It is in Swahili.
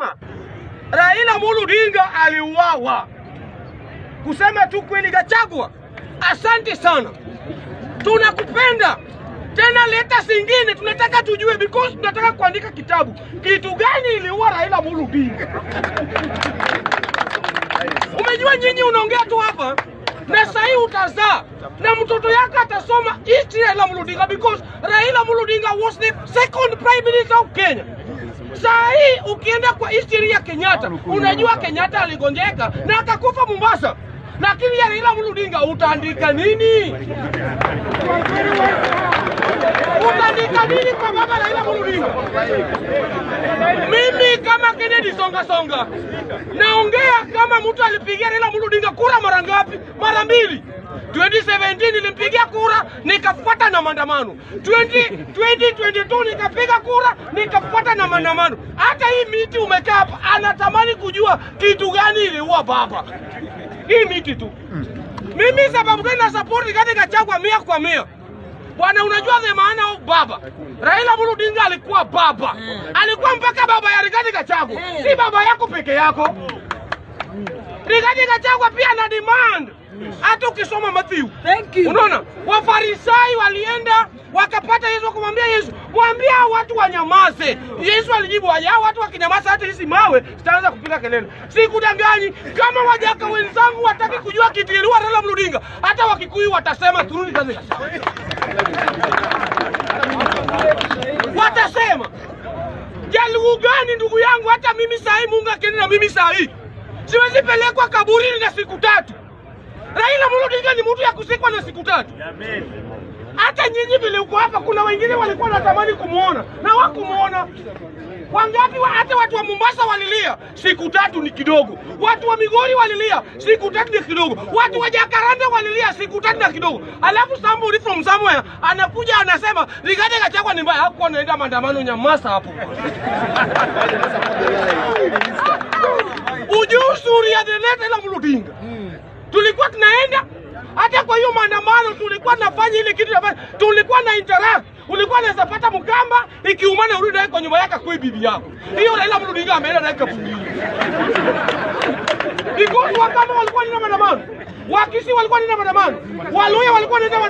Nasema Raila Amolo Odinga aliuawa. Kusema tu kweli, Gachagua, asante sana, tunakupenda tena. Leta zingine, tunataka tujue because tunataka kuandika kitabu, kitu gani iliua Raila Amolo Odinga. Umejua nyinyi unaongea tu hapa na sahii utazaa na mtoto yako atasoma history ya Raila Amolo Odinga because Raila Amolo Odinga was the second prime minister of Kenya. Saa hii ukienda kwa history ya Kenyatta, unajua Kenyatta aligonjeka na akakufa Mombasa, lakini ya Raila Amolo Odinga utaandika nini? Utaandika nini kwa baba Raila Amolo Odinga? Mimi kama Kennedy Songa Songa naongea kama mtu alipigia Raila Amolo Odinga kura mara ngapi? Mara mbili. 2017 nilimpigia kura nikafuata na maandamano. 2022 nikapiga kura nikafuata na maandamano. Hata hii miti umekaa hapa anatamani kujua kitu gani iliua baba. Hii miti tu. Mimi sababu gani na support Rigathi Gachagua 100%? Bwana, unajua the maana of baba. Raila Amolo Odinga alikuwa baba. Alikuwa mpaka baba ya Rigathi Gachagua. Si baba yako peke yako. Rigathi Gachagua pia ana demand. Hata ukisoma Matthew. Thank you. Unaona? Wafarisai walienda wakapata Yesu kumwambia Yesu, mwambie hao watu wanyamaze. Yesu alijibu, haya watu wakinyamaza hata hizi mawe zitaanza kupiga kelele. Sikudanganyi, kama wajaka wenzangu wataki kujua kitu iliua Raila Amolo Odinga, hata Wakikuyu watasema turudi kazi. Watasema Jaluo gani ndugu yangu? Hata mimi sahi, Mungu akeni na mimi sahi, siwezi pelekwa kaburini na siku tatu. Raila Amolo Odinga ni mtu ya kusikwa na siku tatu. Hata nyinyi vile uko hapa, kuna wengine walikuwa wanatamani kumuona na wakumuona. Wangapi hata watu wa Mombasa walilia siku tatu ni kidogo, watu wa Migori walilia siku tatu ni kidogo, watu wa Jakaranda walilia siku tatu na kidogo. Alafu somebody from somewhere anakuja anasema Rigathi Gachagua ni mbaya. Hakuwa anaenda maandamano, nyamaza hapo. Ujui ya the late Raila Amolo Odinga. Tulikuwa tunaenda hata kwa hiyo maandamano, tulikuwa tunafanya ile kitu tunafanya, tulikuwa na interact. Ulikuwa unaweza pata mkamba ikiumana, urudi naye kwa nyumba yako kwa bibi yako. Hiyo Raila Amolo Odinga ameenda naye kaburini. Because Wakamba walikuwa nina maandamano, Wakisi walikuwa nina maandamano, Waluya walikuwa nina maandamano.